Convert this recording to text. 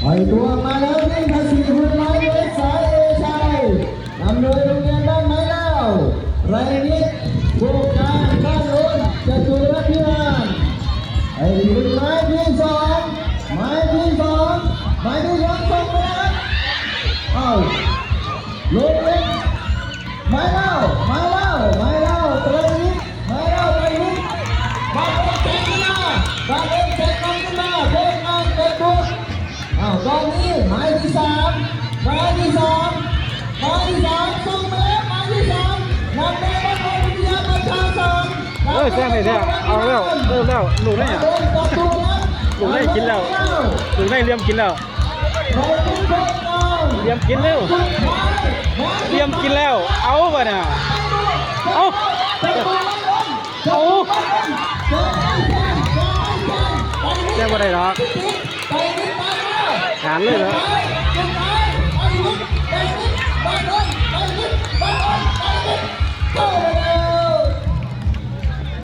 ໄປຕົວະມາແລ້ວ ຍິງພາສີ ຮຸ່ນຮ້ອຍເມດ ສາຍເອຊາຍ ນຳໂດຍໂຮງຮຽນບ້ານໄມ້ລາວ ໄຕຣມິດ ໂຄງການບ້ານໂນນ ຈະຕຸລະພິບານ ໄອ້ລຸ້ນໄມ້ທີສອງ ໄມ້ທີສອງ ໄມ້ທີສອງ ສົ່ງໄປແລ້ວ ເອົ້າ ລົງເຫຼັກ ໄມ້ລາວ ໄມ້ລາວ ໄມ້ລາວ ໄຕຣມິດ ມາແລ້ວ ໄປ ບັດເອັມແຊງຂຶ້ນມາ ບັດເອັມແຊງນຳຂຶ້ນມາ ໂຄງງານເກີດບຸດ ອ້າວ ຕອນນີ້ໝາຍທີສາມ ໝາຍທີສາມ ໝາຍທີສາມ ສົ່ງມາແລ້ວ ໝາຍທີສາມ ນຳໂດຍ ວັດໂພ ວິທະຍາ ປະຊາສັງ ເອີ ແຊງໄດ້ແທ້ ເອົາແລ້ວ ເລີ່ມແລ້ວ ລູກນີ້ ມາເບິ່ງປະຕູນຳ ລູກນີ້ກິນແລ້ວ ລູກນີ້ລຽມກິນແລ້ວ ລຽມກິນແລ້ວ ລຽມກິນແລ້ວ ເອົາບາດນີ້ ເອົາ ເອົາ ແຊງບໍ່ໄດ້ດອກ ຫານເລີຍເນາະ